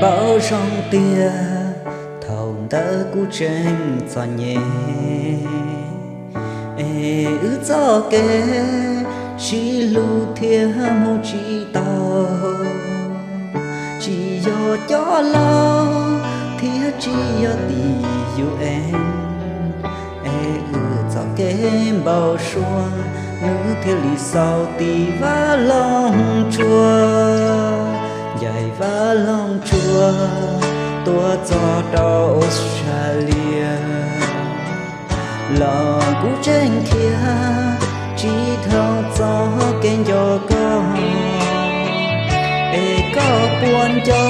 Tau zoo tiag, thaum ntawd kuv tseem txom nyem, es wb txoj kev sib hlub thiaj mus tsis tau. Tsis yog cov laus thiab tsis yog tim UN, es wb txoj kev npau suav, nws thiaj li xaus tim vaj loog tsuag. Ncaim vaj loog tsuag tuaj txog rau Australia, los kuv tseem khiav tsis dhau txoj kev nco koj. Es koj puas nco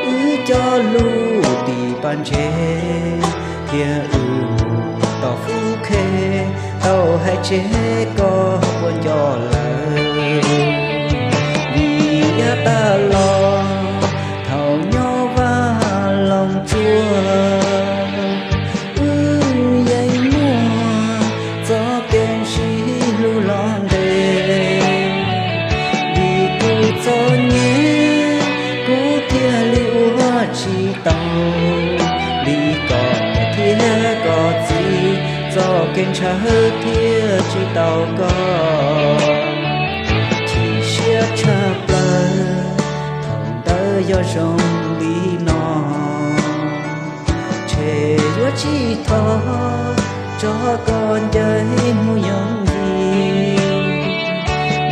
wb cov lus tim paj ntseg, thiab wb mus tom Fub Khe tau hais tseg, koj puas nco lawm? Vim yav tas los thaum nyob vaj loog tsuag, wb yeej muaj txoj kev sib hlub los ntev. Vim kuv txom nyem, kuv thiaj li ua tsis tau li koj niam thiab koj txiv, txoj kev ntshaw thiaj tsis tau koj. Chim siab tshaj plaws thaum ntawd yog zoo li no, ntshe yuav tsis thov tso koj ncaim mus yooj yim.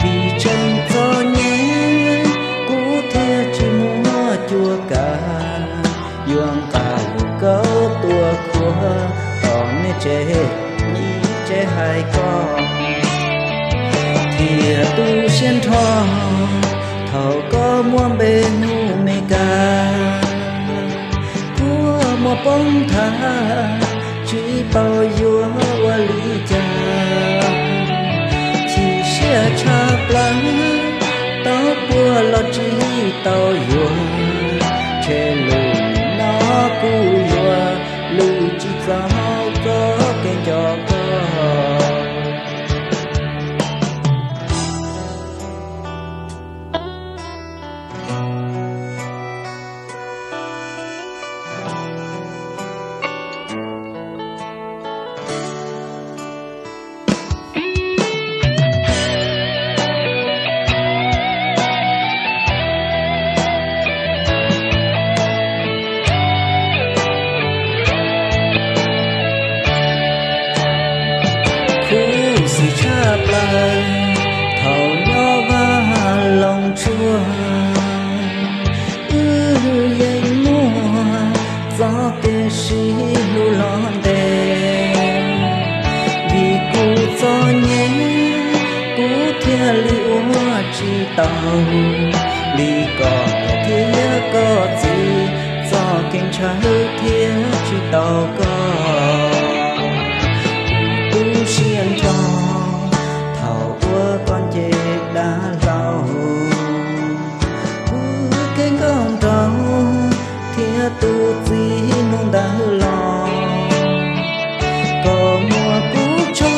Vim tseem txom nyem, kuv thiaj tsis muaj cuab kav, yuav nqa lus kaub tua khuav tom nej tsev, nej tsev hais koj. Thiaj tu siab nrho thaum koj muab npe hu Meskas, kuv muaj poob nthav tsis paub yuav ua li cas. Chim siab tshaj plaws, tau puag los tsis tau yuav, ntshe lus no kuv yuav lwm tsis txaus txoj kev nco koj. Khuv xim tshaj plaws thaum nyob vaj loog tsuag, wb yeej muaj txoj kev sib hlub los ntev. Vim kuv txom nyem, kuv thiaj li ua tsis tau li koj niam thiab koj txiv, txoj kev ntshaw thiaj tsis tau koj. Kuv tu siab nrho thaum uas koj nce dav hlau, kuv kev nkauj nraug thiab tus txiv hnub ntawd los, koj muab kuv tso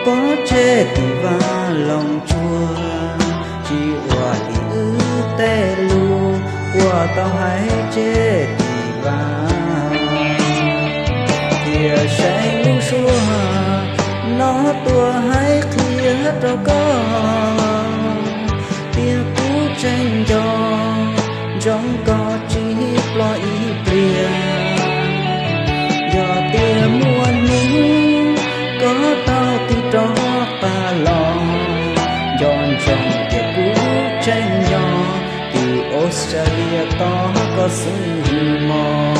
pov tseg tim vaj loog tsuag, tsis ua li wb tej lus uas tau hais tseg tim vaj. Thiab saib lub suab no tuaj hais qhia rau koj tias kuv tseem nco ntsoov koj tsis ploj ib pliag. Yog tias muaj hnub koj tau tig rov qab los, nco ntsoov tias kuv tseem nyob tim Australia tos koj xwb mog.